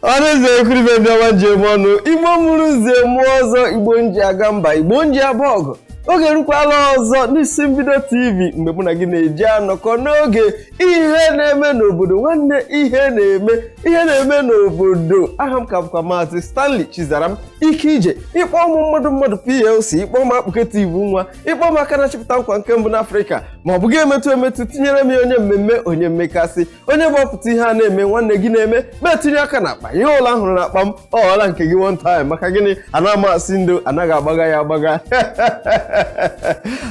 Ọnụeze ekwuribe ndị ọma ji eme ọnụ. Igbo mụrụ nze mụọ ọzọ, Igbo nji aga mba, Igbo nji aba ọgụ. Oge erukwala ọzọ n'Isi Mbido TV, mgbe mụ na gị na-eji anọkọ n'oge ihe na-eme n'obodo. Nwanne, ihe na-eme, ihe na-eme n'obodo. Aha m ka bụkwa Maazị Stanley Chizaram Ike Ije. Ịkpọ ụmụ mmadụ mmadụ PLC, ịkpọ m akpụketa iwu nwa, ịkpọ m aka na-achịpụta nkwa nke mbụ n'Afrịka, ma ọ bụ gị emetụ emetụ tinyere m ya onye mmemme, onye mmekasị, onye bụ ọpụta ihe a na-eme. Nwanne gị na-eme ma etinye aka n'akpa, ihe ụlọ ahụrụ n'akpa m ọ ghọọla nke gị one time. Maka gịnị? Ana m asị ndo anaghị agbaga ya agbaga.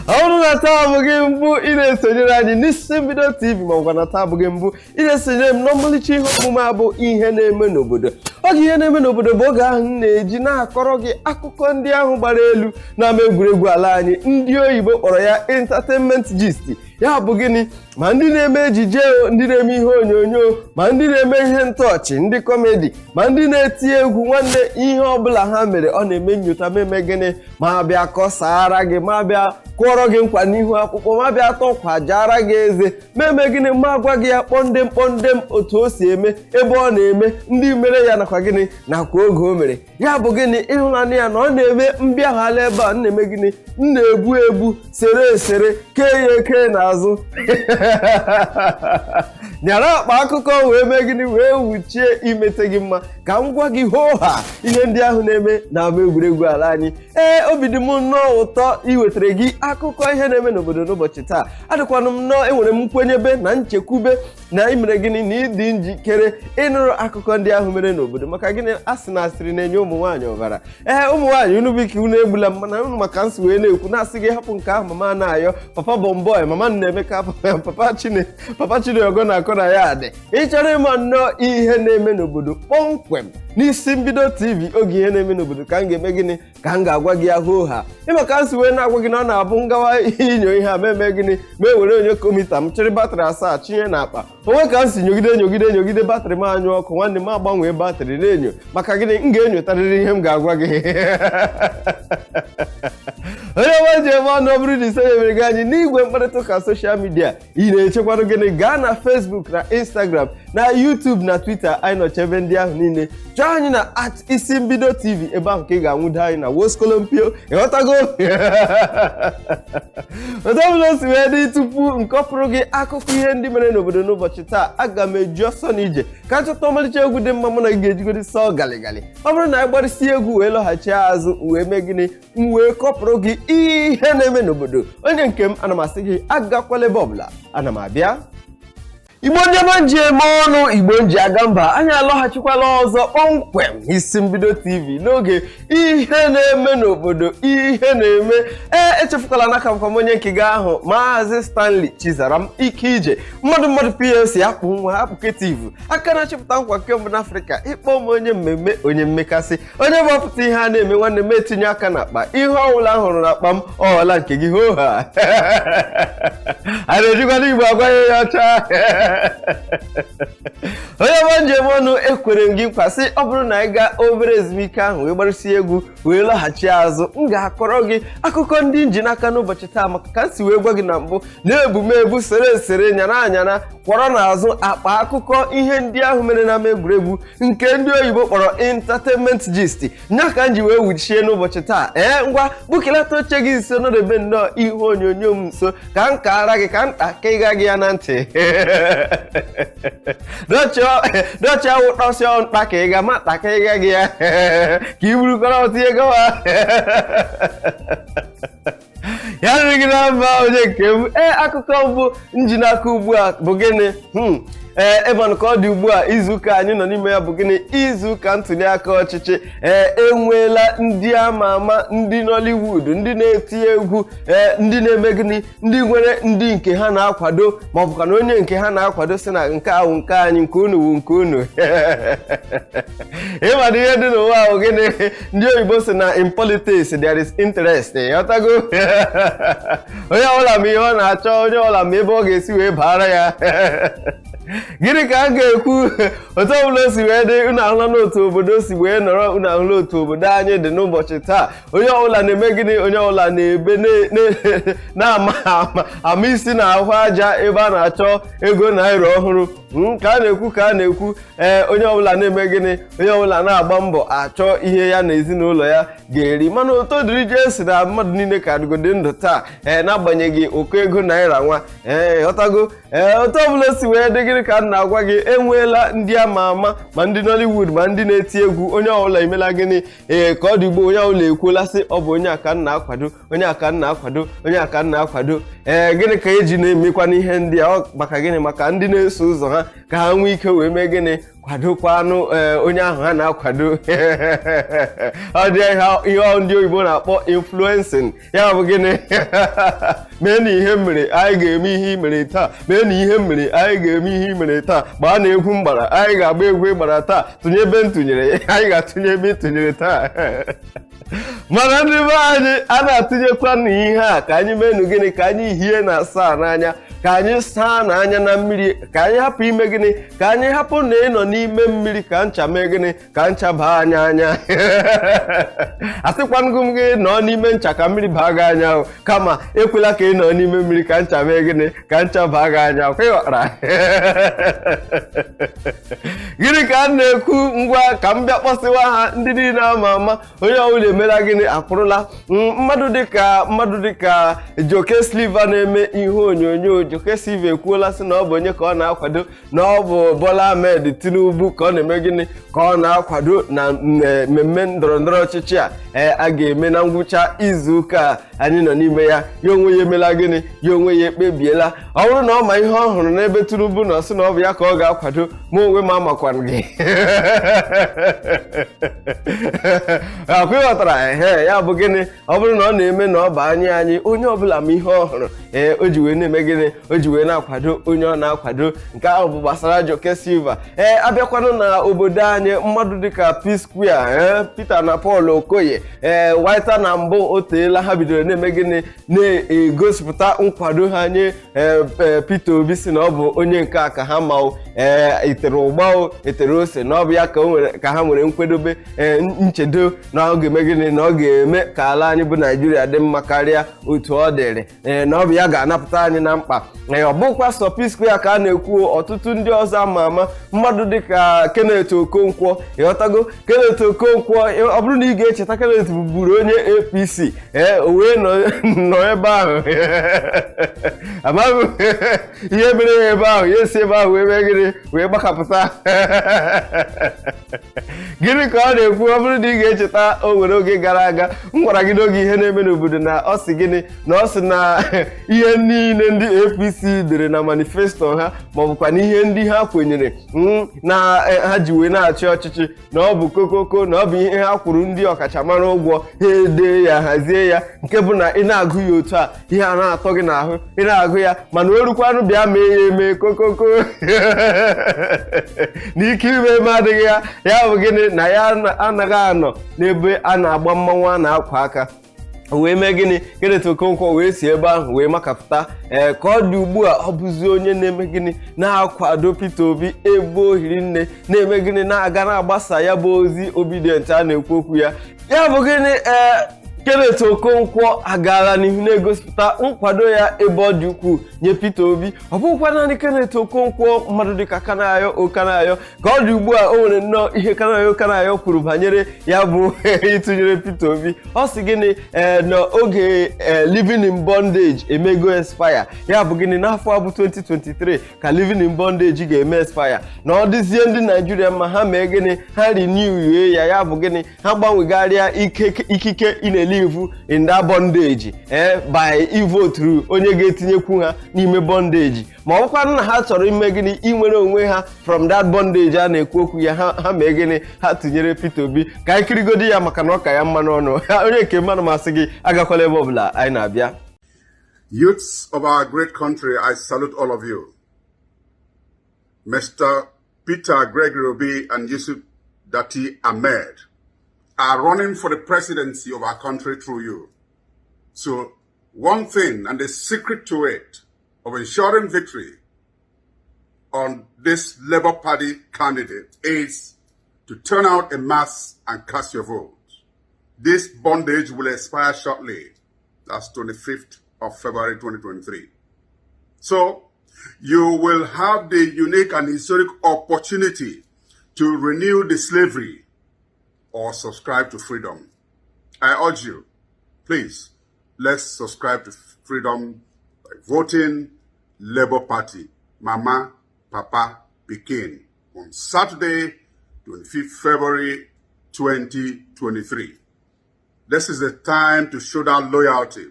Ọ bụrụ na taa bụ gị mbụ ị na-esonyere anyị n'Isi Mbido TV, ma ọ bụkwa na taa bụ gị mbụ ị na-esonyere m n'ọmalịcha ihe omume a bụ ihe na-eme n'obodo, oge ihe na-eme n'obodo bụ oge ahụ m na-eji na-akọrọ gị akụkọ ndị ahụ gbara elu n'ama egwuregwu ala anyị. Ndị oyibo kpọrọ ya entertainment gist. Ya bụ gịnị? Ma ndị na-eme ejije, ndị na-eme ihe onyonyo, ma ndị na-eme ihe ntọọchị, ndị comedy, ma ndị na-eti egwu, nwanne, ihe ọbụla ha mere, ọ na-eme nyocha ma eme gịnị? Ma bịa kọsara gị, ma bịa kụọrọ gị nkwa n'ihu akwụkwọ, ma bịa tọkwajara gị eze, ma eme gịnị? Ma gwa gị ya kpọndem kpọndem, otu o si eme, ebe ọ na-eme, ndị mere ya, nakwa gịnị, nakwa oge o mere. Ya bụ gịnị? Ịhụnanya ya na ọ na-eme mbịaghala ebe a m na-eme gịnị? M na-ebu ebu, sere esere, kee ya eke n'azụ, nyara akpa akụkọ wee mee gịnị? Wee wuchie imete gị mma ka m gwa gị hoo ha ihe ndị ahụ na-eme n'ama egwuregwu ala anyị. Ee, obi dị m nnọọ ụtọ iwetara gị akụkọ ihe na-eme n'obodo n'ụbọchị taa. Adịkwanụ m nnọọ, enwere m nkwenyebe na nchekwube na imere gịnị? Na ịdị njikere ịnụrụ akụkọ ndị ahụ mere n'obodo. Maka gịnị? A sị na asịrị na-enye ụmụ nwaanyị ọbara. Ee, ụmụ nwaanyị, unu biko, unu egbula m, mana unu maka nsị wee na-ekwu na-asị gị hapụ nke ahụ. Mama na-ayọ papa bọmbọị, mama na-emeka, papa chine, papa Chineogo na-akọ na ya dị. Ị chọrọ ịma nnọọ ihe na-eme n'obodo kpọmkwem n'Isi Mbido TV, oge ihe na-eme n'obodo, ka m ga-eme gịnị? Ka m ga-agwa gị ahụ ha. Ịma ka m si wee na-agwa gị na ọ na-abụ ngawa inyo ihe a, ma eme gịnị? Ma ewere onye komita m chịrị battery 7 chinye n'akpa onwe ka m si nyogide nyogide nyogide battery m anyụ ọkụ. Nwanne m, agbanwee battery na-enyo. Maka gịnị? M ga-enyotarịrị ihe m ga-agwa gị. Onye ọma ji eme ọnụ, ọ bụrụ na isonyebere gị anyị n'igwe mkparịta ụka social media, ị na-echekwanụ gịnị? Gaa na Facebook na Instagram na YouTube na Twitter. Anyị nọcha ebe ndị ahụ niile. Chọọ anyị na @IsiMbidoTV. Ebe ahụ ka ị ga-anwụdo anyị na Woskolompio. Ịghọtago otu ọbụla o si wee dị? Tupu nkọpụrụ gị akụkọ ihe ndị mere n'obodo n'ụbọchị taa, aga m eji ọsọ na ije ka chọta ọmalịcha egwu dị mma mụ na gị ga-ejigodi sọọ galigali. Ọ bụrụ na anyị gbarịsie egwu wee lọghachi azụ, wee mee gịnị? M wee kọpụrụ gị ihe na-eme n'obodo. Onye nke m, ana m asị gị agakwala ebe ọbụla, ana m abịa. Igbo ndị ọma nji eme ọnụ, Igbo nji aga mba, anyị alọghachikwala ọzọ kpọmkwem n'Isi Mbido TV n'oge ihe na-eme n'obodo. Ihe na-eme, ee, echefukwala n'aka m onye nke gị ahụ, Maazị Stanley Chizaram Ike Ije, mmadụ mmadụ PLC, akpụ nwa akpụketiv, aka na-achịpụta nkwa nke mbụ n'Afrịka. Ịkpọ m onye mmemme, onye mmekasị, onye bụ ọpụta ihe a na-eme. Nwanne m, etinye aka n'akpa, ihe ọbụla hụrụ n'akpa m ọ ghọọla nke gị. Hoo ha, a na-ejikwana Igbo agwa ya ọcha. Onye ọma njem ọnụ, ekwere m gị nkwa sị ọ bụrụ na anyị gaa obere ezumike ahụ wee gbarụsie egwu wee lọghachi azụ, m ga-akọrọ gị akụkọ ndị nji n'aka n'ụbọchị taa. Maka ka m si wee gwa gị na mbụ, na-ebumebu, sere esere, nyara anyara, kwọrọ n'azụ akpa akụkọ ihe ndị ahụ mere n'ama egwuregwu, nke ndị oyibo kpọrọ entertainment gist, nya ka m ji wee wuchie n'ụbọchị taa. Ee, ngwa, bukilata oche gị nso, nọdebe nnọọ ihe onyonyo m nso ka m kaara gị, ka m kpaka gị ya na ntị. Dọchịa wụtọsịa mkpa ka ị ga ma kpaka ịga gị ya ka i burukọrọ tinye gawa ya riri gị na mba. Onye nke m, ee, akụkọ mbụ nji n'aka ugbu a bụ gịnị? Ee, ebe ka ọ dị ugbu a, izuụka anyị nọ n'ime ya bụ gịnị? Izuụka ntuli aka ọchịchị. Ee, enweela ndị ama ama, ndị Nollywood, ndị na-eti egwu, ee, ndị na-eme gịnị? Ndị nwere ndị nke ha na-akwado, ma ọ bụkwa na onye nke ha na-akwado si na nke ahụ nke anyị, nke unu wu nke unu. Ịmana ihe dị n'ụwa ahụ gịnị? Ndị oyibo si na in politics there is interest. Ịghọtago? Onye ọbụla ma ihe ọ na-achọ, onye ọbụla ma ebe ọ ga-esi wee baara ya. Gịnị ka a ga-ekwu? Otu ọbụla o si wee dị, unu ahụla n'otu obodo si wee nọrọ, unu ahụla otu obodo anyị dị n'ụbọchị taa. Onye ọbụla na-eme gịnị? Onye ọbụla na-ebe na-ama ama ama isi na ahụ aja ebe a na-achọ ego naira ọhụrụ. Ka a na-ekwu, ka a na-ekwu, ee, onye ọbụla na-eme gịnị? Onye ọbụla na-agba mbọ achọ ihe ya na ezinụlọ ya ga-eri. Mana otu dịrị Jesu na mmadụ niile ka dịgodi ndụ taa, ee, n'agbanyeghị ụkọ ego naira nwa. Ee, ghọtago? Ee, otu ọbụla si wee dị, gịnị ka m na-agwa gị? Enweela ndị ama ama, ma ndị Nollywood, ma ndị na-eti egwu. Onye ọbụla emela gịnị? Ee, ka ọ dị ugbu, onye ọbụla ekwuola sị, ọ bụ onye aka m na-akwado, onye aka m na-akwado, onye aka m na-akwado. Ee, gịnị ka eji na-emekwa n'ihe ndị a? Ọ maka gịnị? Maka ndị na-eso ụzọ ha, ka ha nwee ike wee mee gịnị? Kwadokwanụ, ee, onye ahụ ha na-akwado. Ọ dị ihe ndị oyibo na-akpọ influencing. Ya bụ gịnị? Mee na ihe mere anyị ga-eme ihe i mere taa, mee na ihe mere anyị ga-eme ihe i mere taa, gbaa na egwu mgbara anyị ga-agba egwu ịgbara taa, tụnye ebe ntụnyere anyị ga-atụnye ebe ị tụnyere taa. Mana ndị be anyị a na-atụnyekwa n'ihe a, ka anyị meenụ gịnị? Ka anyị hie na asaa n'anya, ka anyị saa n'anya na mmiri, ka anyị hapụ ime gịnị? Ka anyị hapụ na ịnọ n'ime mmiri ka ncha mee gịnị? Ka ncha baa anyị anya. Asịkwanụgo m gị nọ n'ime ncha ka mmiri baa gị anya o, kama ekwela ka ị nọ n'ime mmiri ka ncha mee gịnị? Ka ncha baa gị anya. Kwa ịghọtara gịnị ka a na-ekwu? Ngwa, ka m bịa kpọsịwa ha, ndị niile ama ama. Onye ọbụla emela gịnị? Akwụrụla. Mmadụ dịka Joke Silva na-eme ihe onyonyo. Joke Silva ekwuola sị na ọ bụ onye ka ọ na-akwado, na ọ bụ Bola Ahmed Tinubu ka ọ na-eme gịnị? Ka ọ na-akwado na mmemme ndọrọ ndọrọ ọchịchị a, ee, a ga-eme na ngwụcha izu ụka a anyị nọ n'ime ya. Ya onwe ya emela gịnị? Ya onwe ya ekpebiela, ọ bụrụ na ọ ma ihe ọ hụrụ n'ebe Tinubu nọ, sị na ọ bụ ya ka ọ ga-akwado. Ma onwe m amakwanụ gị akwa, ịghọtara? Ehe, ya bụ gịnị? Ọ bụrụ na ọ na-eme na ọ bụ anya anyị, onye ọbụla ma ihe ọ hụrụ, ee, o ji wee na-eme gịnị? O ji wee na-akwado onye ọ na-akwado. Nke ahụ bụ gbasara Joke Silva. Ee, abịakwanụ na obodo anyị, mmadụ dịka P Square, ee, Peter na Paul Okoye, ee, Whiter na mbụ, o teela ha bidoro na-eme gịnị? Na-egosipụta nkwado ha nye, ee, Peter Obi, si na ọ bụ onye nke a ka ha ma o, ee, itere ụgba o, etere ose, na ọ bụ ya ka o nwere, ka ha nwere nkwedobe, ee, nchedo na ọ ga-eme gịnị? Na ọ ga-eme ka ala anyị bụ Naijiria dị mma karịa otu ọ dịrị, ee, na ọ bụ ya ga-anapụta anyị na mkpa. Ee, ọ bụkwa sọ P Square ka a na-ekwu, ọtụtụ ndị ọzọ ama ama, mmadụ dịka Kenneth Okonkwo. Ịghọtago? Kenneth Okonkwo, ọ bụrụ na ị ga-echeta, Kenneth bụburu onye APC. Ee, o wee nọ ebe ahụ, amaghị ihe mere ya ebe ahụ, ya esi ebe ahụ wee mee gịnị? Wee gbakapụta. Gịnị ka ọ na-ekwu? Ọ bụrụ na ị ga-echeta, o nwere oge gara aga m gwara gị n'oge ihe na-eme n'obodo na ọ sị gịnị? Na ọ sị na ihe niile ndị APC dere na manifesto ha, ma ọ bụkwa na ihe ndị ha kwenyere na ha ji wee na-achị ọchịchị, na ọ bụ kokoko, na ọ bụ ihe ha kwuru ndị ọkachamara ụgwọ, ha ede ya, hazie ya, nke bụ na ị na-agụ ya otu a, ihe a na-atọ gị n'ahụ ị na-agụ ya, mana o rukwanụ bịa mee ya eme, kokoko, na ike ime eme adịghị ya. Ya bụ gịnị? Na ya anaghị anọ n'ebe a na-agba mmanwụ a na-akwa aka. Wee mee gịnị? Kenneth Okonkwo wee si ebe ahụ wee makapụta. Ee, ka ọ dị ugbu a, ọ bụzi onye na-eme gịnị? Na-akwado Peter Obi ebe ohiri nne, na-eme gịnị? Na-aga na-agbasa ya bụ ozi obidient a na-ekwu okwu ya. Ya bụ gịnị? Ee, Kenneth Okonkwo agaala n'ihu na-egosipụta nkwado ya ebe ọ dị ukwuu nye Peter Obi. Ọ bụghịkwa naanị Kenneth Okonkwo, mmadụ dịka Kanayo Okanayo, ka ọ dị ugbu a, o nwere nnọọ ihe Kanayo Okanayo kwuru banyere ya bụ ịtụnyere Peter Obi. Ọ sị gịnị? Ee, n'oge living in bondage emego expire. Ya bụ gịnị? N'afọ a bụ 2023 ka living in bondage ga-eme expire, na ọ dịzie ndị Naijiria mma ha mee gịnị? Ha renew ya. Ya bụ gịnị? Ha gbanwegharịa ike ikike ị na-elive in that bondage, ee, by ivoturu onye ga-etinyekwu ha n'ime bondage, ma ọ bụkwa na ha chọrọ ime gịnị? Inwere onwe ha from that bondage a na-ekwu okwu ya, ha mee gịnị? Ha tụnyere Peter Obi. Ka anyị kirigodi ya, maka na ọ ka ya mma n'ọnụ. Onye nke mmadụ masị gị, agakwala ebe ọbụla, anyị na-abịa. Youths of our great country, I salute all of you. Mr. Peter Gregory Obi and Yusuf Datti Ahmed are running for the presidency of our country through you. So, one thing and the secret to it of ensuring victory on this Labour Party candidate is to turn out en masse and cast your vote. This bondage will expire shortly. That's 25th of February 2023. So you will have the unique and historic opportunity to renew the slavery or subscribe to freedom. I urge you, please, let's subscribe to freedom by voting Labour Party, Mama, Papa, Pikin, on Saturday, 25th February 2023. This is the time to show that loyalty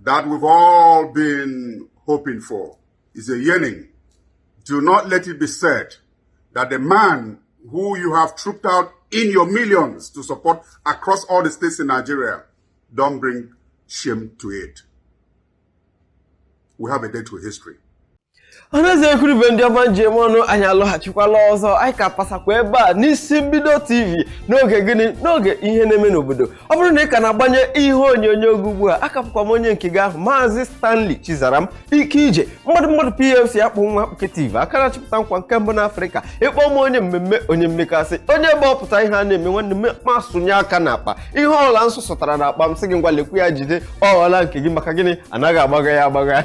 that we've all been hoping for. It's a yearning. Do not let it be said that the man who you have trooped out in your millions to support across all the states in Nigeria, don't bring shame to it. We have a day to history. Ọhaneze, ekwuribe ndị ọma njem ọnụ, anyị alọghachikwala ọzọ. Anyị ka pasakwa ebe a n'isi mbido TV n'oge gịnị? N'oge ihe na-eme n'obodo. Ọ bụrụ na ị ka na-agbanye ihe onyonyo gị ugbu a, akapụkwa m onye nke gị ahụ, Maazị Stanley Chizaram Ike Ije mmadụ mmadụ PFC akpụ nwa akpụke TV, aka na-achịpụta nkwa nke mbụ n'Afrịka. Ịkpọ m onye mmemme, onye mmekasị, onye ebe ọpụta ihe a na-eme. Nwanne m, masụnye aka n'akpa, ihe ọla nsụ sụtara n'akpa m, sị gị ngwa, lekwu ya, jide, ọ ghọọla nke gị. Maka gịnị? Anaghị agbaga ya agbaga.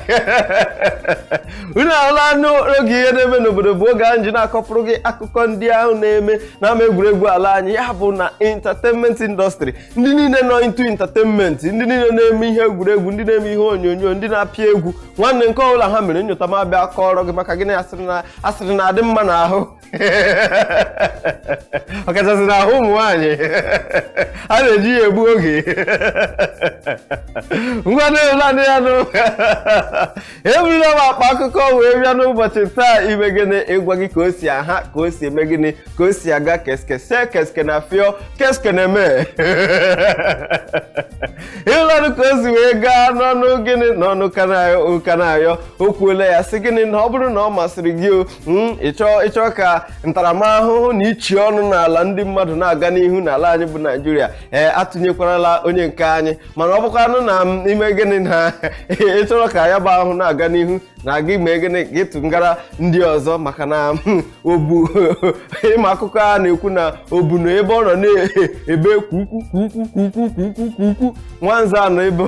Unu ahụla n'oge ihe na-eme n'obodo bụ oge anyị ji na-akọpụrụ gị akụkọ ndị ahụ na-eme n'ama egwuregwu ala anyị, ya bụ na entertainment industry. Ndị niile nọ into entertainment, ndị niile na-eme ihe egwuregwu, ndị na-eme ihe onyonyo, ndị na-apịa egwu, nwanne, nke ọbụla ha mere nyota, ma bịa kọrọ gị. Maka gịnị? Asịrị na asịrị na-adị mma n'ahụ, ọkachasị n'ahụ ụmụ nwaanyị. A na-eji ya egbu oge. Ngwa, naanị ya nụ, eburula m akpa akụkọ wee bịa n'ụbọchị taa. Ime gịnị? Ịgwa gị ka o si aha, ka o si eme gịnị, ka o si aga, keske se keske na fio keske na-eme ịlọrụ, ka o si wee gaa n'ọnụ gịnị, n'ọnụ Kanayo Kanayo. O kwuola ya, sị gịnị? Na ọ bụrụ na ọ masịrị gị o ịchọ ka ntaramahụhụ na ichi ọnụ n'ala ndị mmadụ na-aga n'ihu n'ala anyị bụ Naijiria, ee, atụnyekwarala onye nke anyị. Mana ọ bụkwanụ na ime gịnị, na ịchọrọ ka ya bụ ahụ na-aga n'ihu na gị mee gịnị, gị tụngara ndị ọzọ. Maka na obu ịma akụkọ a na-ekwu na obu na ebe ọ nọ na-ebe kwukwu kwukwu kwukwu kwukwu kwukwu, nwanza nọ ebe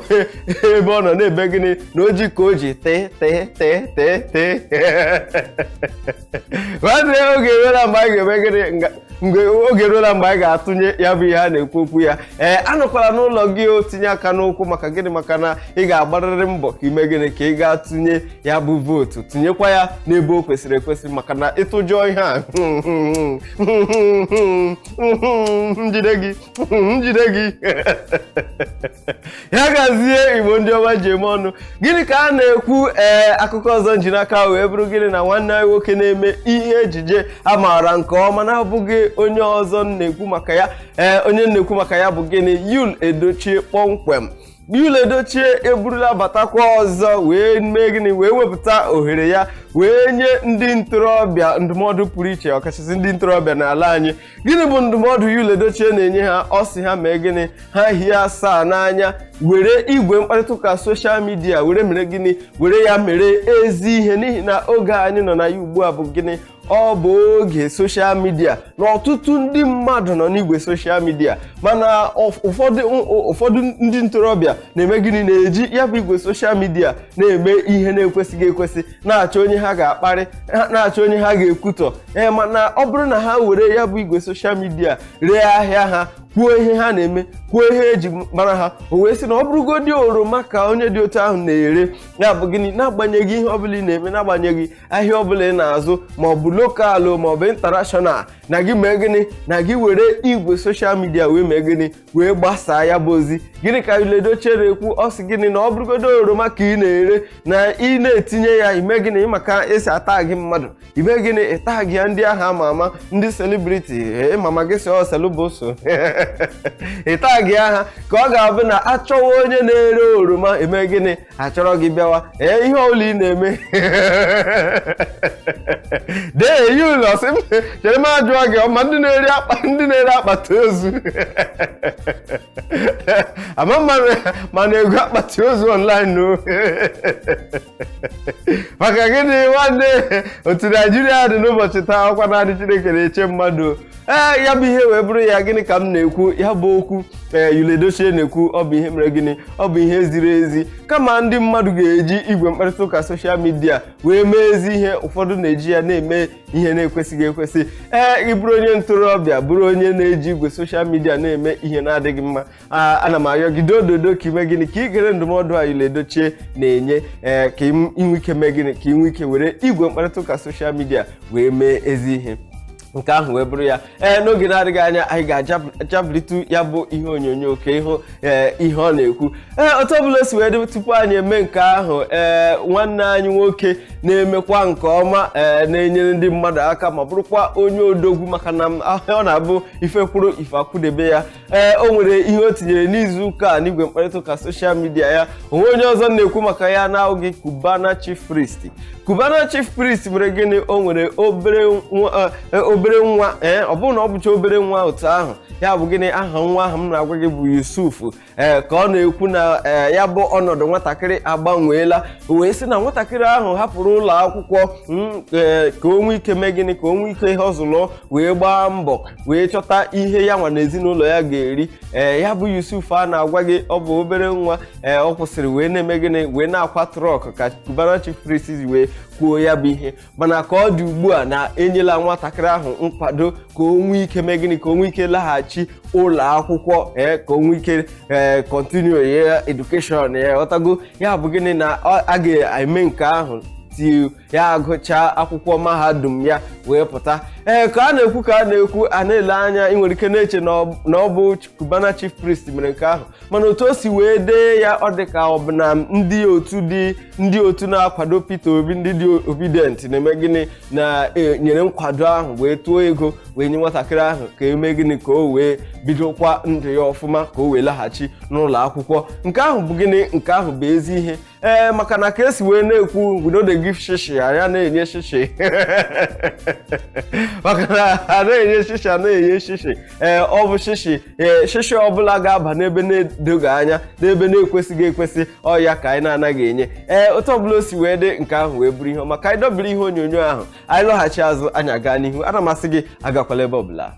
ọ nọ na-ebe gịnị, na oji ka o ji tee tee tee tee tee. Nwanne, oge eruola mgbe anyị ga-eme gịnị? Mgbe oge eruola mgbe anyị ga-atụnye ya bụ ihe a na-ekwu okwu ya. Ee, anọkwala n'ụlọ gị o tinye aka n'ụkwụ. Maka gịnị? Maka na ị ga-agbarịrị mbọ ka ime gịnị, ka ị gaa tụnye ya bụ vootu, tụnyekwa ya n'ebe o kwesịrị ekwesị. Maka na ịtụjọọ ihe a, njide gị, njide gị ya gazie. Igbo ndị ọma ji eme ọnụ, gịnị ka a na-ekwu? Ee, akụkọ ọzọ nji n'aka wee bụrụ gịnị? Na nwanne anyị nwoke na-eme ihe ejije a maara nke ọma, na-abụghị onye ọzọ m na-ekwu maka ya. Ee, onye m na-ekwu maka ya bụ gịnị? Yul Edochie kpọmkwem. Yul Edochie eburula batakwa ọzọ wee mee gịnị? Wee wepụta ohere ya wee nye ndị ntorobịa ndụmọdụ pụrụ iche, ọkachasị ndị ntorobịa n'ala anyị. Gịnị bụ ndụmọdụ Yul Edochie na-enye ha? Ọ sị ha mee gịnị? Ha hie asaa n'anya, were igwe mkparịta ụka social media were mere gịnị? Were ya mere ezi ihe, n'ihi na oge anyị nọ na ya ugbu a bụ gịnị? Ọ bụ oge social media, na ọtụtụ ndị mmadụ nọ n'igwe social media. Mana ụfọdụ ndị ntorobịa na-eme gịnị? Na-eji ya bụ igwe social media na-eme ihe na-ekwesịghị ekwesị, na-achọ onye ha ga-akparị, na-achọ onye ha ga-ekwutọ. Ee, mana ọ bụrụ na ha were ya bụ igwe social media ree ahịa ha, kwuo ihe ha na-eme, kwuo ihe eji mara ha, o wee sị na ọ bụrụgodị oroma ka onye dị otu ahụ na-ere, ya bụ gịnị? N'agbanyeghị ihe ọbụla ị na-eme, n'agbanyeghị ahịa ọbụla ị na-azụ, ma ọ bụ local ma ọ bụ international, na gị mee gịnị? Na gị were igwe social media wee mee gịnị? Wee gbasaa ya bụ ozi. Gịnị ka Yul Edochie na-ekwu? Ọ sị gịnị? Na ọ bụrụgodo oroma ka ị na-ere, na ị na-etinye ya, ime gịnị? Maka esi ata gị mmadụ, ime gịnị? Ịta gị ya ndị ahụ ama ama, ndị celebrity. Ee, mama gị si ọ selụbụso Ị tag ha ka ọ ga-abụ na achọwa onye na-ere oroma, eme gịnị, achọrọ gị bịawa. Ee, ihe ọbụla ị na-eme, dee yi ụlọ sị m chere m ajụọ gị ọma. Ndị na-ere akpa, ndị na-ere akpati ozu, ama mana ego akpati ozu online o. Maka gịnị, nwanne? Otu Naijiria dị n'ụbọchị taa, ọkwa naanị Chineke na-eche mmadụ. Ee, ya bụ ihe wee bụrụ ya. Gịnị ka m na-ekwu? Ya bụ okwu ee Yul Edochie na-ekwu, ọ bụ ihe mere gịnị? Ọ bụ ihe ziri ezi. Kama ndị mmadụ ga-eji igwe mkparịta ụka social media wee mee ezi ihe, ụfọdụ na-eji ya na-eme ihe na-ekwesịghị ekwesị. Ee, ị bụrụ onye ntorobịa, bụrụ onye na-eji igwe social media na-eme ihe na-adịghị mma, ana m arịọ gị dododo ka ime gịnị? Ka ị gere ndụmọdụ a Yul Edochie na-enye. Ee, ka ị nwee ike mee gịnị? Ka ị nwee ike were igwe mkparịta ụka social media wee mee ezi ihe. Nke ahụ wee bụrụ ya. Ee, n'oge na-adịghị anya, anyị ga-ajabilitu ya bụ ihe onyonyo ka ịhụ ee ihe ọ na-ekwu. Ee, otu ọbụla o si wee dị, tupu anyị eme nke ahụ, ee, nwanne anyị nwoke na-emekwa nke ọma, ee, na-enyere ndị mmadụ aka ma bụrụkwa onye odogwu, maka na ọ na-abụ ife kwuru ife akwụdebe ya. Ee, o nwere ihe o tinyere n'izu ụka a n'igwe mkparịta ụka social media ya. Onwe onye ọzọ na-ekwu maka ya na-ahụghị Cubana Chief Priest. Cubana Chief Priest mere gịnị? O nwere obere nwa, obere nwa. Ee, ọ bụrụ na ọ bụcha obere nwa otu ahụ, ya bụ gịnị? Aha nwa ahụ m na-agwa gị bụ Yusuf. Ee, ka ọ na-ekwu na ee, ya bụ ọnọdụ nwatakịrị agbanweela, o wee sị na nwatakịrị ahụ hapụrụ ụlọ akwụkwọ, ee, ka o nwee ike mee gịnị? Ka o nwee ike ihe ọzụlụ wee gbaa mbọ wee chọta ihe ya nwa na ezinụlọ ya ga-eri. Ee, ya bụ Yusuf a na-agwa gị, ọ bụ obere nwa. Ee, ọ kwụsịrị wee na-eme gịnị? Wee na-akwa truck, ka Cubana Chief Priest wee kwuo ya bụ ihe. Mana ka ọ dị ugbu a, na-enyela nwatakịrị ahụ nkwado ka o nwee ike mee gịnị? Ka o nwee ike laghachi ụlọ akwụkwọ. Ee, ka o nwee ike ee continue ya education ya. Ghọtago? Ya bụ gịnị? Na a ga-eme nke ahụ till ya agụchaa akwụkwọ mahadum ya wee pụta. Ee, ka a na-ekwu, ka a na-ekwu, a na-ele anya, ị nwere ike na-eche na ọ bụ Cubana Chief Priest mere nke ahụ, mana otu o si wee dee ya, ọ dị ka ọ bụ na ndị otu dị, ndị otu na-akwado Peter Obi, ndị dị Obidient, na-eme gịnị? Na-nyere nkwado ahụ wee tụọ ego wee nye nwatakịrị ahụ ka eme gịnị? Ka o wee bidokwa ndụ ya ọfụma, ka o wee laghachi n'ụlọ akwụkwọ. Nke ahụ bụ gịnị? Nke ahụ bụ ezi ihe. Ee, maka na ka esi wee na-ekwu, we no dey give shishi, anya na-enye shishi, maka na a na-enye shishi, a na-enye shishi. Ee, ọ bụ shishi. Ee, shishi ọbụla ga-aba n'ebe na-edoghị anya, n'ebe na-ekwesịghị ekwesị, ọ ya ka anyị na-anaghị enye. Ee, otu ọbụla o si wee dị, nke ahụ wee bụrụ ihe ọma. Ka anyị dọbiri ihe onyonyo ahụ, anyị lọghachi azụ, anyị aga n'ihu. Ana m asị gị agakwala ebe ọbụla.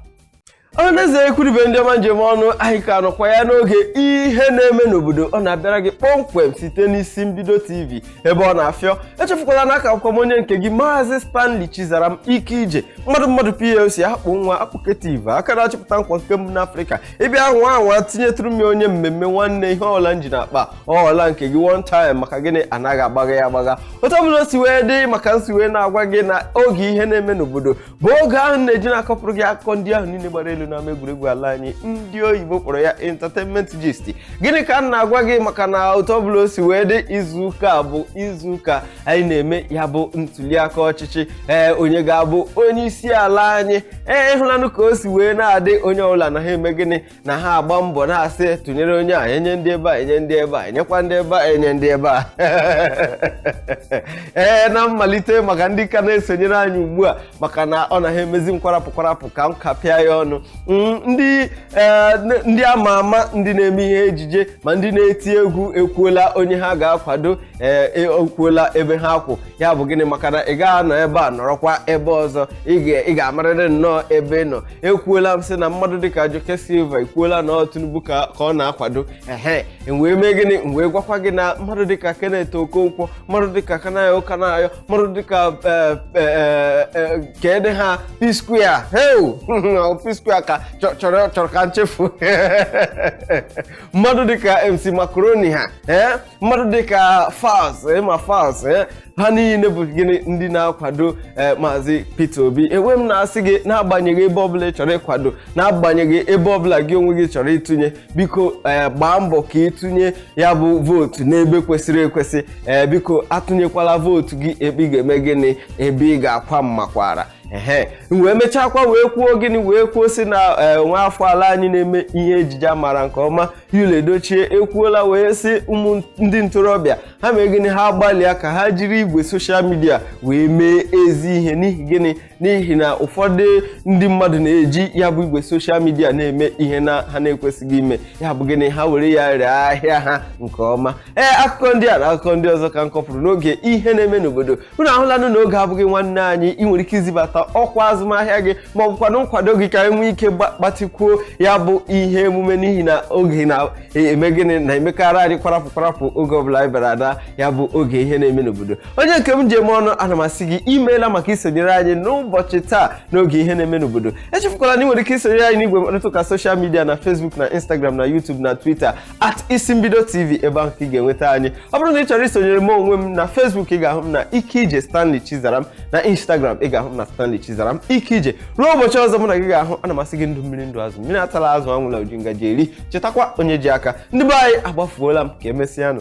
Ọhaneze, ekwuribe, ndị ọma njem ọnụ, anyị ka nọkwa ya n'oge ihe na-eme n'obodo. Ọ na-abịara gị kpọmkwem site n'isi mbido TV ebe ọ na-afịọ. Echefukwala n'aka akwụkwọ m, onye nke gị, Maazị Stanley Chizaram Ike Ije, mmadụ mmadụ PLC, akpụ nwa akpụketiv, aka na-achịpụta nkwa nke mbụ n'Afrịka. Ịbịa anwa anwa tinyetụrụ m ya onye mmemme, nwanne, ihe ọla nji na akpa ọla nke gị one time. Maka gịnị? Anaghị agbagha ya agbagha. Otu ọbụla o si wee dị, maka nsi wee na-agwa gị na oge ihe na-eme n'obodo bụ oge ahụ na-eji na-akọpụrụ gị akụkọ ndị ahụ niile gbara elu n'ama egwuregwu ala anyị. Ndị oyibo kpọrọ ya entertainment gist. Gịnị ka m na-agwa gị? Maka na otu ọbụla o si wee dị, izu ụka bụ izu ụka anyị na-eme ya bụ ntuliaka ọchịchị. Ee, onye ga-abụ onye isi ala anyị? Ee, ịhụlanụ ka o si wee na-adị, onye ọbụla na ha eme gịnị? Na ha agba mbọ na-asị tụnyere onye a, enye ndị ebe a, enye ndị ebe a, enyekwa ndị ebe a, enye ndị ebe a. Ee, na mmalite, maka ndị ka na-esonyere anyị ugbu a, maka na ọ na ha emezi m kwarapụ kwarapụ, ka m kapịa ya ọnụ. Ndị ama ama, ndị na-eme ihe ejije ma ndị na-eti egwu ekwuola onye ha ga-akwado. Ee, ekwuola ebe ha kwụ. Ya bụ gịnị? Maka na ị gaghị anọ ebe a nọrọkwa ebe ọzọ, ị ga-amarịrị nnọọ ebe ị nọ. Ekwuola m sị na mmadụ dịka Joke Silva ekwuola na ọ Tinubu ka ọ na-akwado. Ehe, wee mee gịnị? M wee gwakwa gị na mmadụ dịka Kenneth Okonkwo, mmadụ dịka Kanayo Kanayo, mmadụ dịka kedị ha, P-Square, heu, P-Square ka chọrọ chọrọ ka nchefu, mmadụ dịka MC Macaroni ha, ee, mmadụ dịka Falz, ma Falz, ee, ha niile bụ gịnị? Ndị na-akwado Maazị Peter Obi. Enwe m na-asị gị, n'agbanyeghị ebe ọbụla ị chọrọ ịkwado, n'agbanyeghị ebe ọbụla gị onwe gị chọrọ ịtụnye, biko, ee, gbaa mbọ ka ịtụnye ya bụ vootu n'ebe kwesịrị ekwesị. Ee, biko, atụnyekwala vootu gị ebe ị ga-eme gịnị? Ebe ị ga-akwa mmakwara. Ehe, wee mechakwa wee kwuo gịnị? Wee kwuo sị na nwa afọ ala anyị na-eme ihe ejije a maara nke ọma, Yul Edochie, ekwuola wee sị ụmụ ndị ntorobịa ha mee gịnị? Ha gbalịa ka ha jiri igwe social media wee mee ezi ihe. N'ihi gịnị? N'ihi na ụfọdụ ndị mmadụ na-eji ya bụ igwe social media na-eme ihe na ha na-ekwesịghị ime. Ya bụ gịnị? Ha were ya ree ahịa ha nke ọma. Ee, akụkọ ndị a na akụkọ ndị ọzọ ka m kọpụrụ n'oge ihe na-eme n'obodo. Unu ahụlanụ na oge abụghị nwanne anyị. Ị nwere ike izibata ọkwa azụmahịa gị ma ọ bụkwanụ nkwado gị ka anyị nwee ike gbatịkwuo ya bụ ihe emume, n'ihi na oge na-eme gịnị? Na-emekarị anyị kwarapụ kwarapụ oge ọbụla anyị bịara ada ya bụ oge ihe na-eme n'obodo. Onye nke m ji eme ọnụ, ana m asị gị imeela maka isonyere anyị n'ụbọchị taa n'oge ihe na-eme n'obodo. Echefukwala na ị nwere ike isonyere anyị n'igwe mkparịta ụka social media na Facebook na Instagram na YouTube na Twitter, @IsimbidoTV. Ebe ahụ ka ị ga-enweta anyị. Ọ bụrụ na ị chọrọ isonyere m onwe m na Facebook, ị ga-ahụ m na Ike Ije Stanley Chizaram. Na Instagram, ị ga-ahụ m na Stanley Chizaram Ike Ije. Ruo ụbọchị ọzọ mụ na gị ga-ahụ, ana m asị gị ndụ mmiri, ndụ azụ, mmiri atala azụ, anwụla, oji ngaji eri. Chetakwa onye ji aka. Ndị be anyị, agbafuola m. Ka emesịanụ.